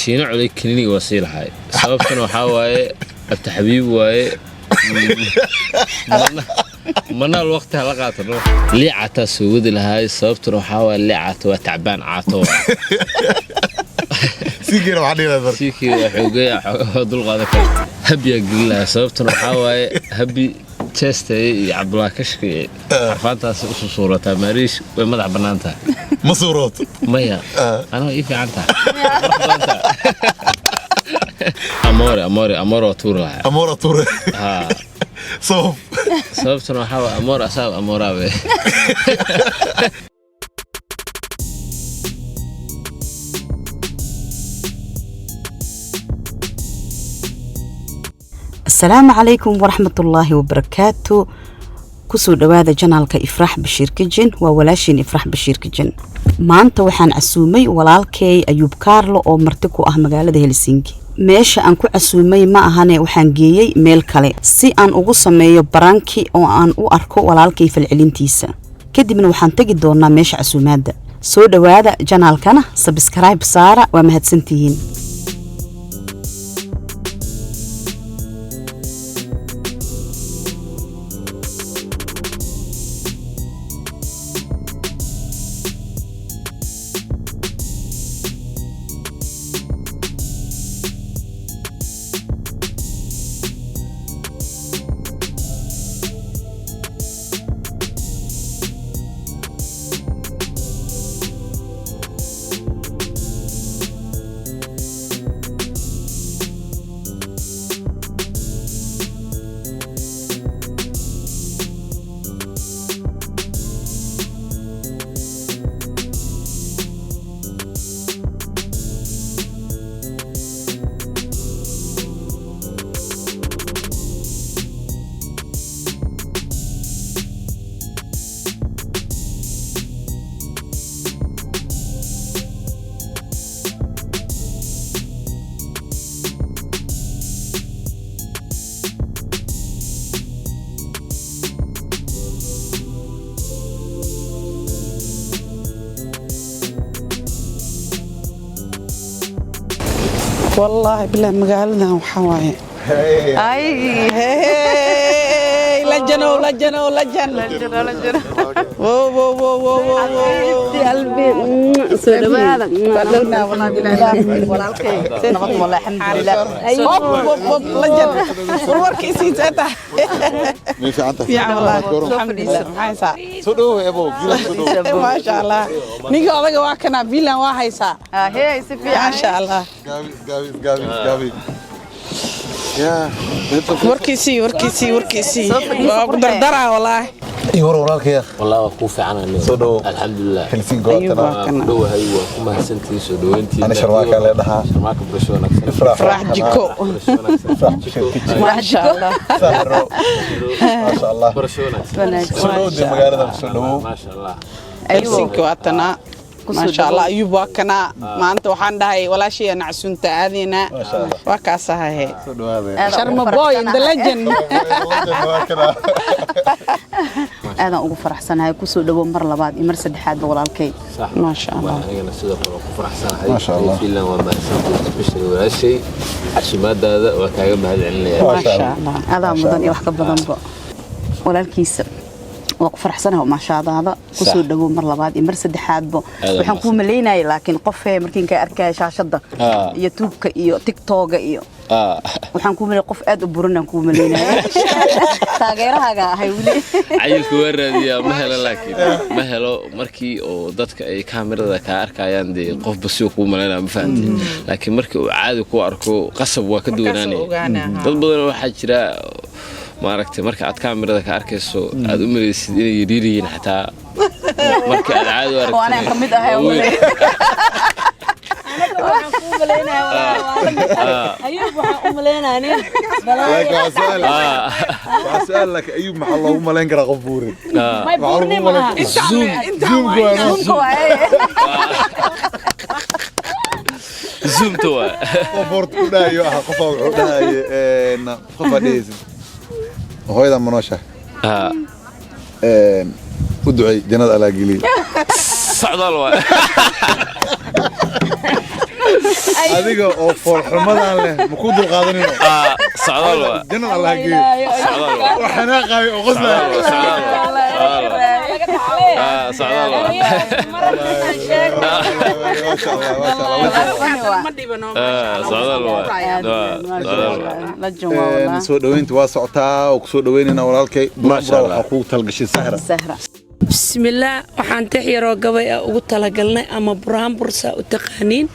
Shiino Culay kaniniga waa sii lahay, sababtana waxaa waaye abti xabiib waaye. Manaal waqti hala qaato no. Liicataa soo wadi lahaay, sababtuna waxaa waaye liicata waa tacbaan caato waaye. Siigeena waxaa dhihi lahayd marka? Siikii waa xoogaya, xoogaa dul qaadan kara. Habiyaa gelin lahaa, sababtuna waxaa waaye Habi Chestay iyo Cabdullah Kashki iyo xarfaantaasi usu suurataa. Maariish way madax bannaan tahay. Ma suurooto? Maya, anaa ii fiican tahay, qurux badan tahay. Amoore, Amoore, Amoore waa tuuri lahaa. Amoora tuure? Haa. Sabab? Sababtuna waxaa waaye Amoor asaab amooraabe. Asalaamu calaykum waraxmatullaahi wabarakaatu. Kusoo dhowaada janaalka Ifraax Bashiir Kijin. Waa walaashiin Ifraax Bashiir Kijin. Maanta waxaan casuumay walaalkey Ayuub Kaarlo oo marti ku ah magaalada Helsinki. Meesha aan ku casuumay ma ahane, waxaan geeyey meel kale si aan ugu sameeyo prank-i oo aan u arko walaalkay falcelintiisa. Kadibna waxaan tegi doonaa meesha casuumaadda. Soo dhowaada, janaalkana subscribe saara. Waa mahadsantihiin. Wallaahi bilahi, magaaladan waxaa waaye. Ay. Hey, lajanow, lajanow, lajan. Wow, wow, wow, wow, wow, wow. Soo dhawaada. Walaalkay. Nabad walahi, alxamdulilah. Hop, hop, hop, lajan. Warwarkiisii see tahay? May fiican tahay. Fiican wallaahi. Alxamdulilah. Maxaa haysaa? Soo dhowow ebow, Finland soo dhowow. Maasha Allah. Ninka odaga waa kana, Finland waa haysaa. Hee, si fiican. Maasha Allah. Gaabi, gaabi, gaabi, gaabi. Yaa. Warkiisii, warkiisii, warkiisii. Soo fadhiiso, Waa ku qurxee. dardaraa wallaahi. Ii war, walaalkaya. Wallah waa kuu fiican. Soo dhowow. Alxamdulilah. Helsinki. Ayuub. Waa Waa kana. Dhowahay, waa ku mahadsantihiin soo dhaweyntiina. Ani Sharmaaka lee dhahaa. Sharmaaka, barasho wanaagsan. Ifraax Jiko. Barasho wanaagsan. Ifraax Bashiir Kitchen. Maasha Allah. Sahro, maasha Allah. Barasho wanaagsan. Soo dhowow dee, magaaladan soo dhowow. Maasha Allah. Helsinki waa tanaa. Kusoo Maasha Allah. dhawow. Ayuub waa kanaa. Maanta waxaan dhahay walaashayaan casuunta aadaynaa. Maasha Allah. Waa kaas ahaye. Soo dhawaada. Sharma boy and the legend. Waa kana. Aadaan ugu faraxsanahay. Kusoo dhawow mar labaad iyo mar saddexaadba, walaalkay. Sax. Maasha Allah. Waa anigana sidoo kale waa ku faraxsanahay. Maasha Allah. Finland waa mahadsantihiin, especially walaashay. Casuumaadaada waa kaaga mahad celinaya. Maasha Maasha Allah. Allah. Adaa mudan iyo wax ka badanba, walaalkiisa. Waa ku faraxsanahay maashaadaada. Kusoo dhawow mar labaad iyo mar saddexaadba. Aad Waxaan kuu malaynayay laakiin qofee markiin ka arkaya shaashadda iyo tuubka iyo TikToga iyo waxaan kuu malaynay qof aad u buranaan kuu malaynaya. Taageerahaaga ahay weli. Cayilka waa raadiyaa, ma helo, laakiin ma helo. Markii oo dadka ay kaamirada kaa arkayaan dee qofba si kuu malaynaya, ma fahanti? Laakiin markii uu caadi ku arko, qasab waa ka duwanaanaya. Ogaanaya, Dad badan waxaa jira, maaragtay, marka aad kaamirada ka arkayso aad u malaysid inay yariir yihiin, xataa marka aad caadi u Oo anaan ka mid ahay. Waa weyn. Waxaan kuu malaynayaa walaal, Ayuub waxaan u malaynayaa nin Laakiin waa su'aal, laakiin Ayuub maxaa loogu malayn karaa qof buurin? May buurni maaha. Zoomku waa Zoomka waaye. Zoomta waa. Qof horta ku dhahayo ah, qofaa wuxuu dhahaye, qofaa dhehaysid hooyadan ma nooshahay? U ducey, jannada Allaa geliye. Socdaal waa. Adiga oo foolxumadan leh ma ku dulqaadanino. Ah, socdaal waa. Janal Allah geeyo. Socdaal waa. Oo xanaaqaayo oo qoslaayo. Socdaal waa, socdaal waa. Ah, socdaal waa. Maasha Allah, maasha Allah. Ma dhibano. Ah, socdaal waa. Waa, socdaal waa. Legend waa wallah. Soo dhaweynta waa socotaa oo kusoo dhaweynayna walaalkay. Maasha Buraa Allah. waxaa kugu talgashay Sahra. Sahra. Bismillaah, waxaan tix yaroo gabay ah ugu talagalnay ama buraanbursaa u taqaaniin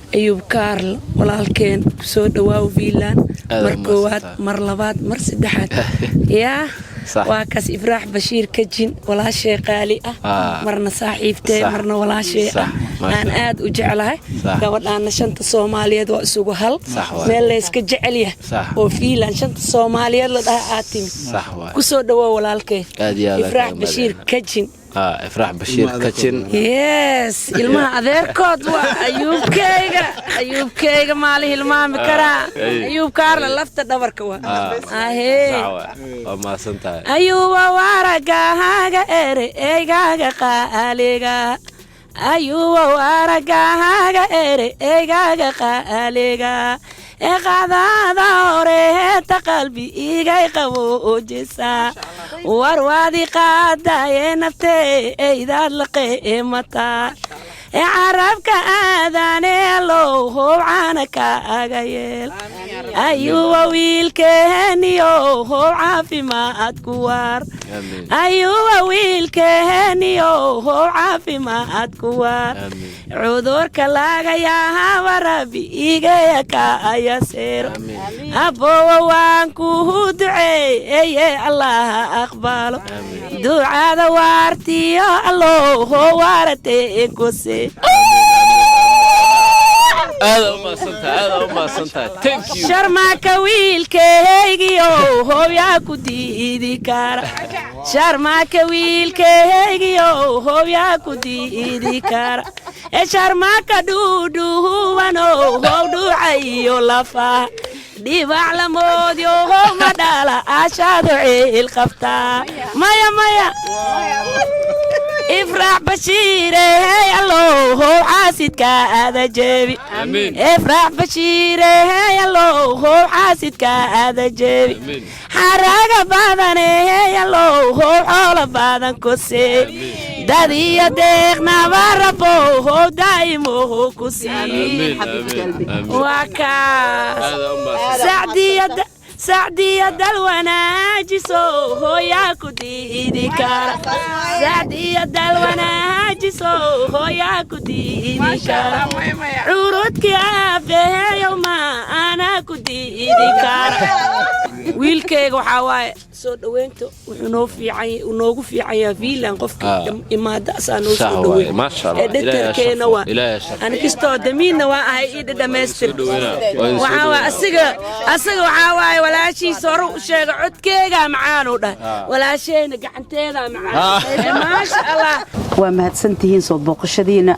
Ayuub Kaarl walaalkeen, kusoo dhawaaw Fiinland. Aad Mar u koowaad, mahadsantahay. mar labaad, mar saddexaad yaa. Sax. Waa kaas Ifraax Bashiir Kajin, walaashay qaali ah, marna saaxiibtee, marna walaashay Sax. ah Maasha aan Allah. aad u jeclahay. Gabadhaana shanta Soomaaliyeed waa isugu hal Sax waay. meel layska jecel yahay oo Fiinland shanta Soomaaliyeed la dhaha aad timid. Sax waay. Kusoo dhawaa walaalkee Aad iyo aad Ifraax ayaan Bashiir mahadcelinahay. Kajin. Ah, Ifraax Bashiir Kajin. Yes, ilmaha adeerkood waa Ayuubkayga. Ayuubkayga maali hilmaami karaa? Ayuub Kaarla lafta dhabarka waa ahee. Sax waay, waa mahadsan tahay. Ayuuba waragaaga ere eygaaga qaaliga, ayuuba waragaaga ere eygaaga qaaliga, ee qadaada horeeta qalbi igay qaboojisa, warwaadi qaadaye naftee eydaad laqeemataa, ee carabka aadaane allow howcaana kaaga yeel, ayuuba wiilkeeniyo how caafimaad ku waar. Amiin. Ayuuba wiilkeeniyo how caafimaad ku waar. Amiin. Cudurka laga yaaba Rabbi igaya kaaya seero. Aboowa waan kuhu duceeye, Allaha aqbalo ducada waartiyo, allow ho waarate kuse. Aad u mahadsan tahay, aad u mahadsan tahay, thank you. Sharmaaka wiilkeygiyo hooyaa ku diidi kara? Sharmaaka wiilkeygiyo hooyaa ku diidi kara? E sharmaaka dhuudhuubano how dhuucayo lafa dhibac lamoodyo how ma dhala ashaado ciil qabtaa. Maya, maya, Ifraax Bashiire, hey, allow how xaasidka aada jeebi. Amiin. Ifraax Bashiire, hey, allow how xaasidka aada jeebi. Amiin. Xaraga badane, hey, allow how xoolo badan ku sii, dad iyo deeqnaba rabo how daa'imo ku sii. Amiin, amiin, amiin. Waa kaas. Aad u mahadsan. Sacdiya, sacdiya dal wanaajiso hooyaa ku diidi kara? Sacdiya dal wanaajiso hooyaa ku diidi kara? Curudkii aabeheyow ma anaa ku diidi kara? Wiilkayga waxaa waaye soo dhoweynta wuxuu noo fiican, noogu fiican yahay Fiinland qofka imaada asaa noo Sax soo waaye, dhoweyn. maasha Allah. Ee dheterkeena Ilaahay waa Ilaahay ha sharfo. Ani kastoo damiinna waa ahay ii dhadhamaystir. Soo dhaweynaa. Waa idin soo Waxaa waa dhaweynaa. Asiga waxaa waaye walaashiisa hore u sheega codkeegaa macaanuu dhahay, walaasheyna gacanteedaa macaan. Ee, maasha Allah. Waa mahadsantihiin soo booqashadiina.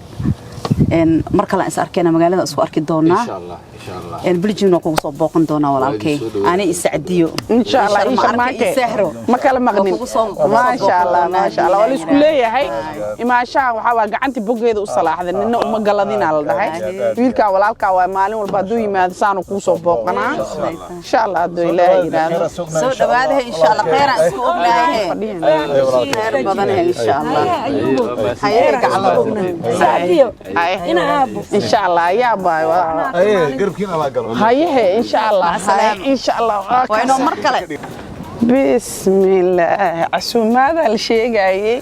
Mar kale aan is arkayna, magaalada isku arki doonaa. Insha Allah, insha Allah. Biljimna waa kugu soo booqan doonaa walaalkay. Waa idin soo dhaweynaa. Ani isacdiyo. Insha Allah. Sharma Insha arka Maake. iyo Sahro. Ma kala maqnin. Waa kugu soo Maasha Allah. booqan doonaa. Maasha Allah, waa la isku haddii leeyahay. Imaashaha waxaa waa gacantii bogeeda u salaaxday, nina uma galadinaa la dhahay. Wiilkaa walaalkaa waa maalin walba hadduu yimaado saanu kuu soo booqanaa, insha Allah, hadduu Ilaahay yidhaahdo. Soo dhawaadaha insha Allah, kheeraan isku ognahay, kheyr badanahe insha Allah. Haye gacalo. Sacdiyo Haye. ina aabo. Insha Allah ayaa baay. Aye, garabkiin Allah galo. Hayehe, insha Allah. Haye, insha Allah. Waa inoo mar kale. Bismillaah, casuumaadaa la sheegaayey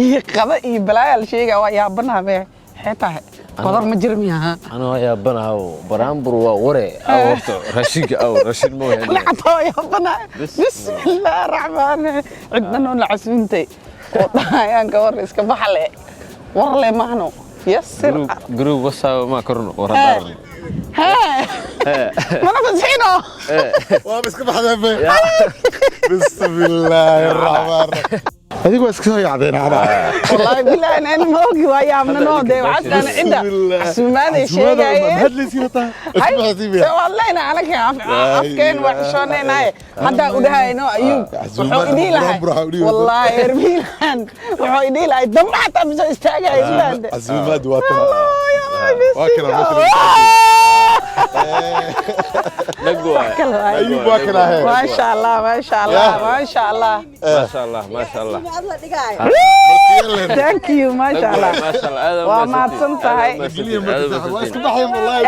iyo qada iyo balaayaa la sheegaya, waa yaabanaha be, xee tahay badar ma jira miyaha? Anoo yaabanahaw, baraanbur waa ware aw, horta raashinka aw, raashin ma wehel. Lacagta waa yaabanaha. Bismillaah raxmaan, cidna noo la casuuntay oo dhahayaan ka war iska baxle warle mahno yasir. Group WhatsApp ma korno waradaarno. Hee, mana fasixino. Waaba iska baxdeen be. Bismillaahi raxmaan raxiim. Adigu waa iska soo yaacdeen anaa. Wallaahi bilaahi ana ma ogi, waa yaabnanoo dee waxaasaan cidda casuumaaday sheegaayeen. Hadlaysiin hataa. Iska baxdeen Se waad leynaa anaga afkeen waa xishoonaynaye, haddaa u dhahayno Ayuub wuxuu idhihi lahay, wallaahi Ermiilan wuxuu idhihi lahay damba xataa masoo istaagaya isbaande. Casuumaad waa tan. Waa kana meesha lagu. kale waaye. Ayuub waa kana he. Maasha Allah, maasha Allah, maasha Allah. Maasha Allah, maasha Allah. Thank you, maasha Allah. Maasha Allah, aad Waa mahadsan tahay. Waa iska baxayn wallahi.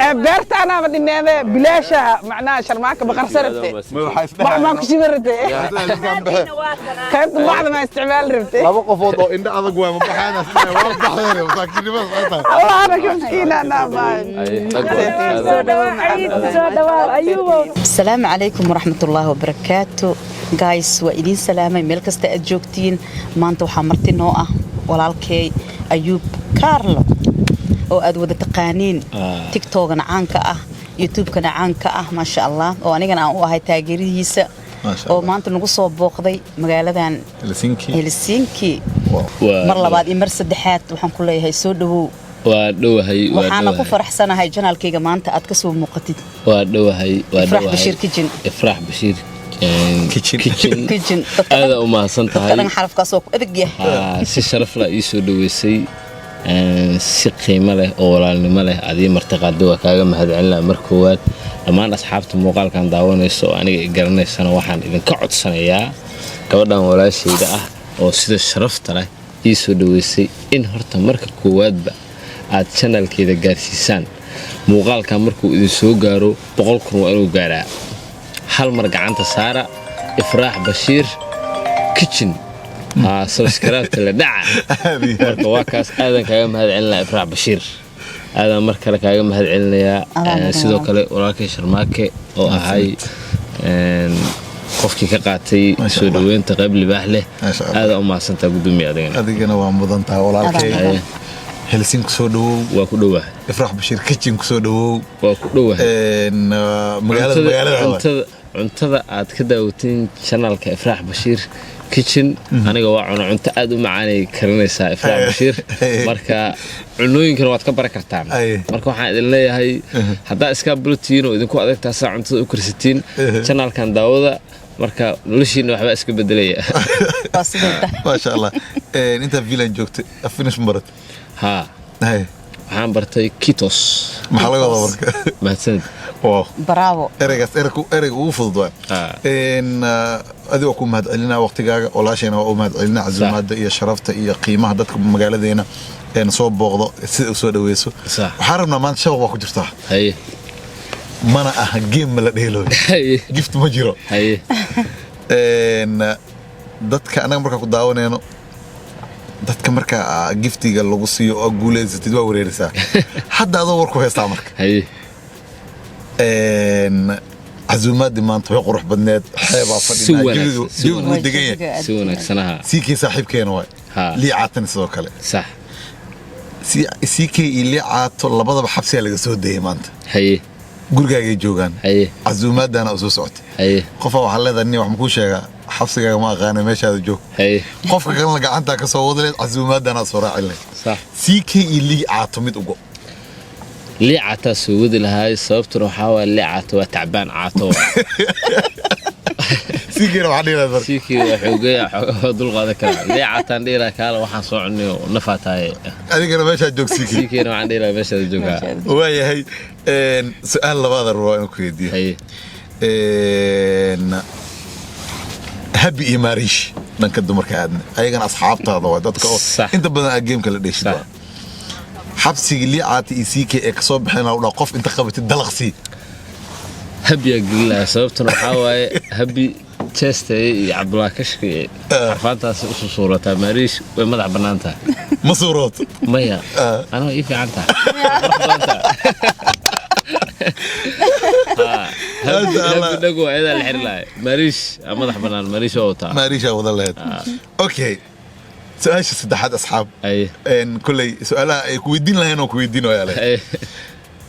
Ee beertaanaaba dhineede bilaasha macnaha Sharmaaka baqarsa rabte. Ma waxaa is Bac maa ku shiba rabte. baxeen. Qaybta bacda maa isticmaali rabte. Laba qofood oo indho adag waay, ma baxeen, waa baxeen, masaakiinnimada ay tahay. Allah, anaka miskiina anaa baa. Soo dhawaa Ciid, soo dhawaa Ayuubow. Asalaamu calaykum waraxmatullaahi wabarakaatu. Guys, waa idiin salaamay meel kasta aad joogtiin. Maanta waxaa marti noo ah walaalkay Ayuub Carlo oo aad wada taqaaniin, TikTokana caanka ah, YouTubekana caanka ah, maasha Allah, oo anigana aan u ahay taageerihiisa, Maasha oo Allah. maanta nagu soo booqday magaaladan Helsinki. Helsinki. Mar labaad iyo mar saddexaad waxaan ku leeyahay soo dhawow. Waa dhowahay, waa Waxaana ku dhowahay. faraxsanahay channelkayga maanta aad ka soo muuqatid. Waa dhowahay, waa Ifraax dhowahay. Bashiir Kitchen. Ifraax Bashiir Kitchen. Kitchen. Kitchen. Dadka Aad u mahadsan dadka tahay. dhan xarafkaas oo ku adag yahay. Si sharaf leh ii soo dhaweysay, si qiimo leh oo walaalnimo leh aad ii martiqaaday, waa kaaga mahadcelinaa. Mar koowaad dhammaan asxaabta muuqaalkan daawanaysa oo aniga i garanaysana waxaan idinka codsanayaa gabadhan walaashayda ah oo sida sharafta leh ii soo dhaweysay in horta marka koowaadba aad channelkeeda gaarsiisaan. Muuqaalkan markuu idin soo gaaro 100,000 waa inuu gaaraa. Hal mar gacanta saara Ifraax Bashiir Kitchen, subscribe la dhaca. Marka waa kaas, aadan kaaga mahad celinaya Ifraax Bashiir, aadan mar kale kaaga mahad celinayaa. Adaa mudan. Sidoo Walaal. kale walaalkay Sharmaake oo ahay qofkii ka qaatay Maasha soo Allah. dhaweynta qayb libaax leh. Maasha Allah. Aadaa u mahadsantaa, gudoomiye, adigana. Adigana waa mudan tahay, walaalkay. Adaa mudan. Helsinki soo dhawow. Waa ku dhowahay. Ifraax Bashiir Kitchen ku soo dhawow. Waa ku dhowahay. Magaalada magaalada waay. Cuntada aad ka daawateen channelka Ifraax Bashiir Kitchen aniga waa cuno, cunto aad u macaanay karinaysaa Ifraax Bashiir. Marka cunooyinkana waad ka baran kartaan. Marka waxaan idin leeyahay, haddaa iskaa bulatihiin oo idinku adagtaa saa cuntada u karsatiin, channelkan daawada, marka noloshiina waxbaa iska bedelaya. Waa sidoo tahay. Maasha Allah. Intaa Finland joogtay Finnish ma barat? Haa. Hay. Waxaan bartay kiitos. Maxaa laga wadaa marka? Mahadsanid. Wow. Bravo. Ereygaas ereyga ugu fudud waay. Adiga waa ku mahadcelinaa waqtigaaga, walaashayna waa u mahadcelinaa casuumaadda iyo sharafta iyo qiimaha dadka magaaladeena soo booqdo sida u soo dhaweyso. Waxaan rabnaa maanta shabaq waa ku jirtaa. Haye. Mana aha game, ma la dheelooyo. Haye. Gift ma jiro. Haye. Dadka annaga markaa ku daawanayno, dadka markaa giftiga lagu siiyo oo guuleysatid waa wareerisaa. Hadda adoo war ku haystaa marka. Haye. Casuumaadii maanta way qurux badneed, xeebaa Si fadhinaa, wanaagsan, jawigu si jawigu wuu degan yahay. Si wanaagsanaha. Siikii saaxiibkeena waay. Lii Caatana sidoo kale. Siikii iyo Lii Caato labadaba xabsiyaa laga soo dayay maanta. Haye. Gurigaagay joogaan. Haye. Casuumaadana u soo socotay. Haye. Qofaa waxaa leedahay, nin wax makuu sheegaa, xabsigaaga ma aqaana, meeshaada joog. Haye. Qofka kalena gacantaa ka soo wada leed, casuumaadana soo raaci leed. Siikii iyo Lii Caato mid ugo. Lii Caataa soo wadi lahaay, sababtuna waxaa waaya Lii Caato waa tacbaan, caato waa. Siikiina waxaa dhihi lahayd marka? Siikii waa xoogaya, xoogaa dul qaadan karaa. Lii Caataan dhihi lahaa, kaala waxaan soo cunay oo nafaa tahay. Adigana meeshaa joog, Siikii. Siikiina waxaan dhihi lahaa meeshaada joogaa. Waayahay. Su-aal labaada rabaa inaan ku weydiiyo. Haye. Habi iyo Maariish, dhanka dumarka aadna, ayagana asxaabtaada waa dadka oo inta badan aad gameka la dheeshid. Waa xabsigii Lii Caata iyo CK ee kasoo baxeen u dhaa, qof inta qabatid dalaqsii. Habiyaa gelin lahaa, sababtuna waxaa waaye Habi Chester iyo Cabdullah Kashki iyo xarfaantaasi usu suurataa. Maariish way madax bannaan tahay. Ma suurooto. Maya, aniga ii fiican tahay. Qurux badan tahay. Maasha Allah. Habi dhago ayadaa la xiri lahay. Maariish aa madax bannaan, Maariish waa wataa. Maariishaa wada lahayd. Okay, su-aasha saddexaad, asxaab. Haye. Kolley su-aalaha ay ku weydiin lahayn oo ku weydiin wayaa leh. Haye.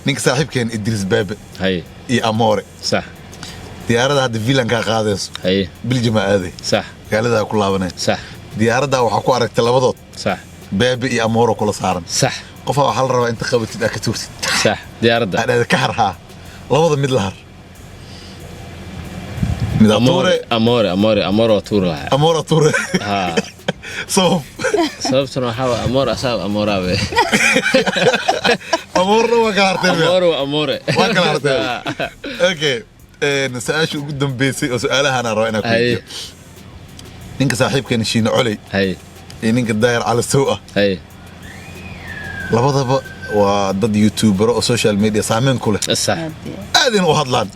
Ninka saaxiibkeen Idris Baabe Haye. iyo Amoore, diyaaradda hadda Finlandkaa qaadayso, Belgium aa aaday, magaaladaa ku laabanay, diyaaraddaa waxaa ku aragtay labadood, Baabe iyo Amoore kula saaran. Qofaa waxaa la rabaa inta qabatid aa ka tuurtid. Sax, diyaaradda. Aa dhahda ka har, haa, labada mid la har, midaa Amoore. Tuure. Amoore, Amoore, Amoore waa tuuri lahaa. Amoora tuure? Haa. Sabab? Sababtuna waxaa waay Amoore asaab Amooraabe. Amoorna waa kala harteen miya? Amoore waa Amoore. Waa kala harteen. Okay. Su-aasha ugu dambeysay oo su-aalahan aan rabaa inaan ku weydiiyo, ninka saaxiibkeena Shiine Coley iyo ninka Daahir Cali Sow ah, labadaba waa dad youtubero oo social media saameyn ku leh, aadina u hadlaan,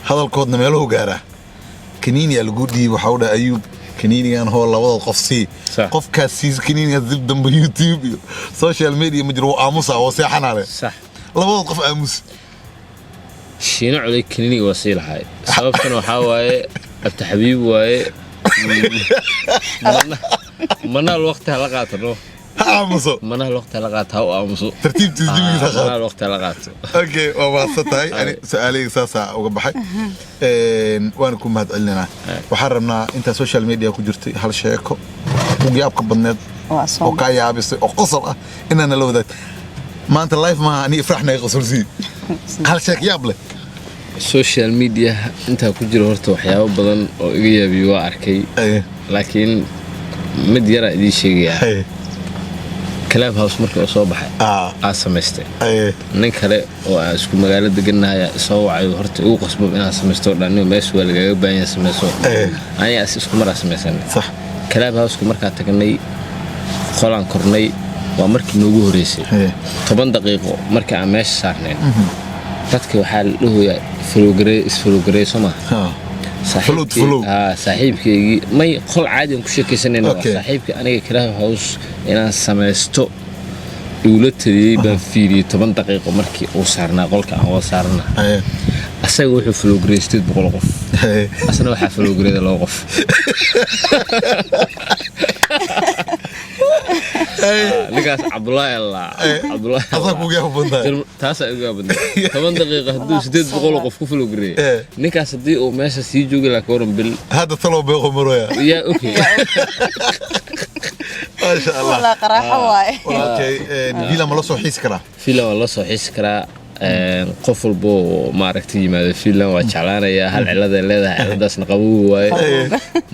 hadalkoodna meeluhu gaaraa. Kaniiniyaa lagu dhiibi, waxaa u dhahay Ayuub, kaniinigan hoo labadood qof sii. Qofkaas siis kaniinigaas, dib dambe YouTube iyo social media ma jiro, wuu aamusaa oo seexanaa leh. Labadood qof aamus. Shiino Coley kaniiniga waa sii lahay, sababtana waxaa waaye abti xabiib waaye. Manaal waqti hala qaato, no. Ha aamuso. Manaal waqti hala qaato, ha u aamuso. Tartiibtiis jawigiisa ha qaato. Manaal waqti hala qaato. Okay, waa mahadsan tahay. Ani su-aalahayga saasaa uga baxay, waana ku mahad celinaa. Waxaan rabnaa intaa social media ku jirtay hal sheeko ugu yaabka badneed Waa soo oo kaa yaabisay oo qosol ah inaana la wadaagto maanta. Live maaha, ani Ifrax naga qosolsii hal sheek yaab leh. Social media intaa ku jiro, horta waxyaabo badan oo iga yaabiyo waa arkay, laakiin mid yaraa idiin sheegayaa. Clubhouse markii uu soo baxay aa samaystay. Nin kale oo aan isku magaalo degannahay soo wacay, horta igu qasbo inaan samaysto dhan, meesha waa lagaaga baahan yahay, samayso. Aniga as isku maraa samaysanay. Clubhouse-ka markaa tagnay, qolaan kornay, waa markii noogu horeysay. 10 daqiiqo markii aan meesha saarnayn, dadka waxaa la dhahoyaa follow garey, is follow garey, soo maha? Follow to follow. Saaxiibkeygii may qol caadi aan ku sheekaysanayna waa saaxiibkii aniga Clubhouse inaan samaysto igula taliyey baan fiiriyey. 10 daqiiqo markii uu saarnaa qolka aan wada saarana, asaga wuxuu follow gareeyay 800 qof, asna waxaa follow gareeyay laba qof. Ninkaas Cabdulaahi Allah Cabdulaahi. Asaa kugu yaab badnaa. Taasaa igu yaab badnaa. 10 daqiiqo hadduu 800 qof ku follow gareeyay, ninkaas haddii uu meesha sii joogi lahaa, ka waran bil? Hadda talow beeqo maroya? Yaa, okay. Maasha Allah. Walaa qaraaxo waaye. Walaalkay, villa ma la soo xiisi karaa? Finland waa la soo xiisi karaa. Qof walbo oo maaragtay yimaado Finland waa jeclaanayaa. Hal ciladay leedahay, ciladaasna qabowga waaye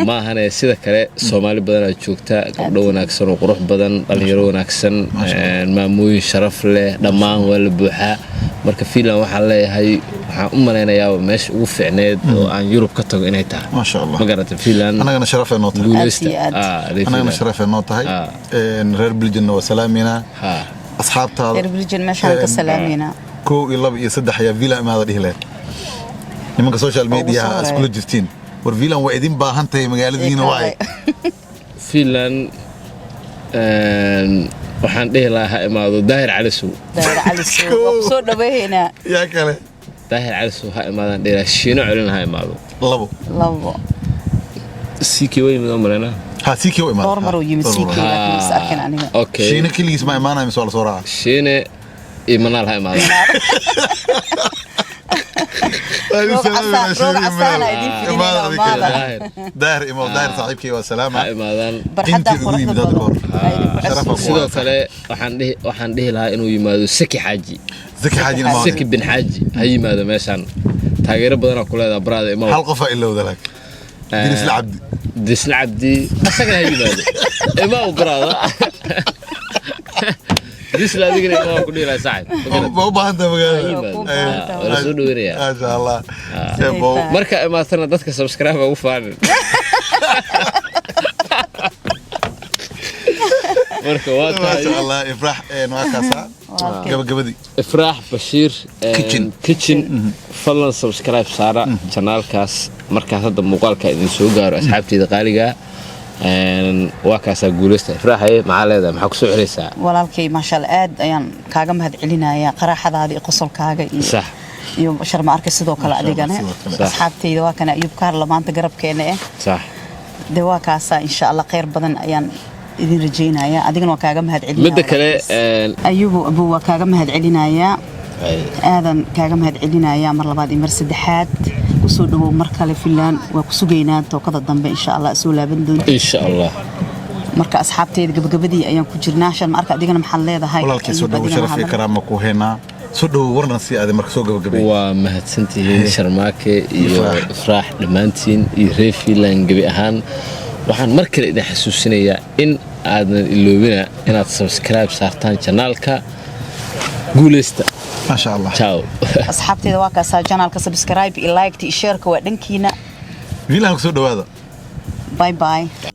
maahane. Sida kale Soomaali badanaa joogta, gabdho wanaagsan oo qurux badan, dhalinyaro wanaagsan, maamooyin sharaf leh, dhammaan waa la buuxaa. Marka Finland waxaan leeyahay, waxaan u malaynayaa meesha ugu fiicneed oo aan Yurub ka tago inay tahay. Maasha Allah. Ma garatay? Finland. Annagana sharafay noo tahay. Guuleysta. Aad iyo aad. Reer Annagana Finland. sharafay noo tahay. Reer Belgiumna waa salaaminaa, asxaabtaada. Reer Belgium meeshaan ka salaameynaa. Kow iyo laba iyo saddex ayaa villa imaada dhihi lahayd nimanka social media soo iskula jirtiin? War Finland waa idin baahan tahay, magaaladiina waaye. Finland, waxaan dhihi lahaa ha imaado Daahir Cali Sow. Daahir Cali Sow waa ku soo dhaweeynaa. Yaa kale? Daahir Cali Sow ha imaadaan dhihi lahaa, Shiino Celin ha imaado. Labo. Labo. CK waa yimid oo maleynaa. Ha, CK u imaada. Dhowr mar uu yimid CK, laakiin is arkin aniga. Okay. Shiine keligiis ma imaanaya mise waa la soo raaca? Shiine iyo Manaal ha imaadaan. Roog casaan, roog casaana idin fidinayna, imaada. Daahir. Daahir imo, Daahir saaxiibkay waa salaama. Ha imaadaan. Barxadda Intii ugu quruxda yimid hadda badan kahor. ay idinku Sharaf casuumeen. Sidoo kale waxaan dhihi lahaa inuu yimaado Saki Xaaji. Zaki Xaaji imaada. Saki bin Xaaji ha yimaado meeshaan, taageero badanaa ku leedaha baraada, imaw. Hal qofaa ilowda laakiin, Dirisla Cabdi. Disla Cabdi asagana ha yimaado, imaw baraada. Disla adigana imaw ku dhihi lahaa, saaxib. Ma garat? Ma u baahan tahay magaalada? Ha yimaado. Waa ku baahan tahay. Waa la soo dhaweynayaa. Maasha Allah. Siday tahay. Marka imaatana dadka subscribe ugu faanin. Marka waa tahay. Maasha Allah. Ifrax, waa kaasaa gabagabadii. Ifraax Bashiir Kitchen. Kitchen, fadlan subscribe saara channelkaas markaas hadda muuqaalka idin soo gaaro, asxaabteyda qaaliga. Waa kaasaa, guuleysta. Ifraaxaye, maxaa leedahay? Maxaa kusoo xiraysaa? Walaalkay, maasha Allah, aad ayaan kaaga mahad celinayaa qaraaxadaada iyo qosolkaaga iyo iyo Sharma Arka sidoo kale adigana. Sidoo kale. Asxaabtayda waa kana Ayub Kaarla maanta garabkeena eh. Dee waa kaasaa, insha Allah khayr badan ayaan idin rajaynayaa, adigana waa kaaga mahad celinaya. Midda kale Ayubu abu, waa kaaga mahad celinayaa, aadan kaaga mahad celinayaa mar labaad iyo mar saddexaad. Kusoo dhawow mar kale Finland, waa ku sugaynaa tookada dambe, insha Allah soo laaban doonta. Insha Allah. Marka asxaabteyda, gabagabadii ayaan ku jirnaa. Shan ma arka, adigana maxaad leedahay? Walaalkii, soo Ayub, dhawo. adigana Sharaf iyo hadal. karaama ku haynaa, soo dhawo. Warna si aad marka soo gabagabay. Waa mahadsantihiin Sharmaake iyo Ifraax. Ifraax dhammaantiin iyo reer Finland gebi ahaan. Waxaan mar kale idin xasuusinayaa in aadan iloobina inaad subscribe saartaan channelka. Guuleysta. Maasha Allah. Ciao. Asxaabteeda, waa kaasaa channelka. Subscribe iyo like iyo shareka waa dhankiina. Villahan kusoo dhawaada. Bye bye.